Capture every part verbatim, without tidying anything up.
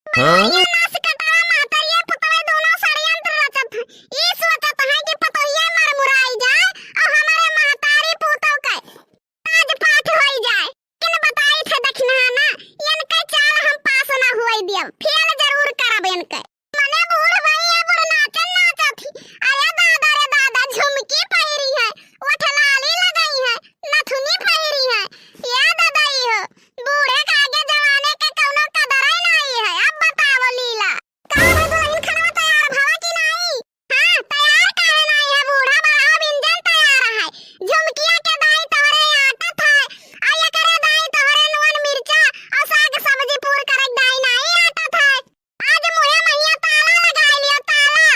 ये नास कटवा महतरिया पुतवा दोनों षड्यंत्र रचत हैं। ई सोचत हैं कि पतोहिया मर मुराई जाए और हमारे महतारी पूतों के राज पाठ होई जाए। किन बताई थे दखिनहा ना, इनके चाल हम पास ना होई दियब, फेल जरूर करब इनके। मने बूढ़ भई ये बूढ़ नाचन नाचत ही। अरे दादा रे दादा, झुमकी पहिरी है, ओठलाली लगई है, नथुनी पहिरी है। या दादा ई हो, बूढ़े के आगे जवाने के कौनो कदर ही नहीं है। अब बताओ लीला। का हो दुल्हन, खाना तैयार भवा कि नहीं? हाँ, तैयार काहे नाई है बूढ़ा? बढ़ाओ, इंजन तैयार है। झुमकिया के दाई तोहरे आटत है, आ एकरे दाई तोहरे नून मिर्चा और साग सब्जी पूर करे दाई नाई आटत है। आज मुहे महिया ताला लगाई लियो, ताला।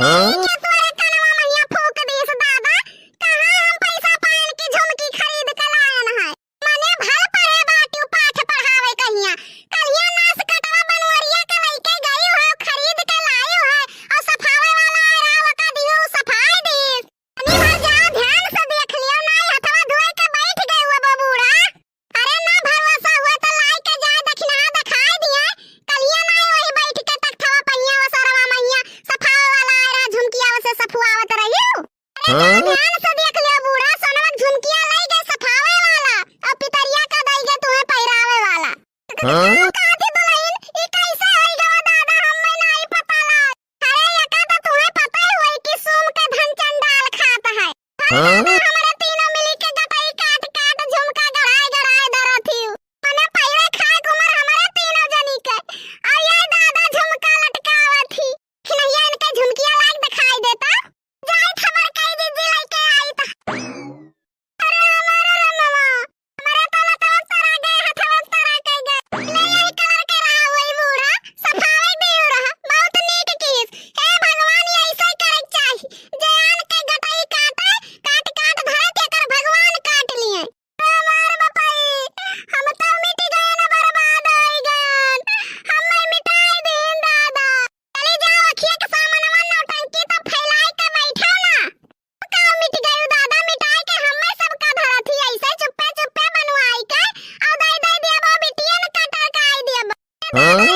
हाँ? के तोरे कनवा महिया फूक दीस दादा, कहाँ हम पैसा पायन की झुमकी खरीद के लायन है? मने भल पढ़े बाटिउ पाठ पढ़ावे कहिया। कलिया नास कटवा बनवरिया के लइके गई हो, खरीद के लाई हो, और सफावे वाला आए रहा, ओका दियो, सफाई दीस। तनी भर जा, ध्यान से देख लियो, नाई हथवा धोए के बैठ गए हुए बबूढ़ा। अरे ना भरोसा हुए तो लाई के जाए, दखिनहा दिखाई दिए। कलिया नाई वही बैठ के तख्तवा पहिया वो सरवा मैया सफावे वाला आए रहा, झुमकिया से सफुआवत रहियो। अरे हाँ? ध्यान से देख लियो बूढ़ा, सोनवा के झुमकिया लई गए सफावे वाला, और पितरिया का दई गए तुम्हें पहिरावे वाला। हाँ? कहती दुल्हन, ई कैसे होई गवा दादा, हमें नहीं पता ला। अरे एका तो तुम्हें पता ही होई कि सूम के धन चंडाल खात है। हाँ? दादा, हमरे तीनों मिली के गटई काट काट झुमका गड़ाए गड़ाए धरत ही। मने पहिले खाए के उम्र हमरे तीनों जनी के। और ये दादा झुमका लटकावत ही। खिनैया इनके झुमकिया लाग दिखाई देता। जाइत हमार कई दीदी लइके आई त। अरे हमारे रे मामा, हमारे तो लतवा सरा गए, हथवा सरा के गए। ले यही कलर के रहा वही बूढ़ा, सफावे दे रहा, बहुत नीक किस। हे भगवान, ये ऐसे करे के चाही। जे आन के गटई काटे, काट काट धरे, तेकर भगवान काट लिए। हमार बपाई, हम तो मिट गए ना, बर्बाद हो गए। हमें मिटाई दीन दादा। चली जाओ, अखिया के सामनवा नौटंकी तो फैलाई के बैठो ना। का मिट गयू दादा, मिटाई के हमें सबका धरत ही, ऐसे चुप्पे चुप्पे बनवाई के, और दई दई दियबो बिटियन का टरकाई दियबो। हाँ?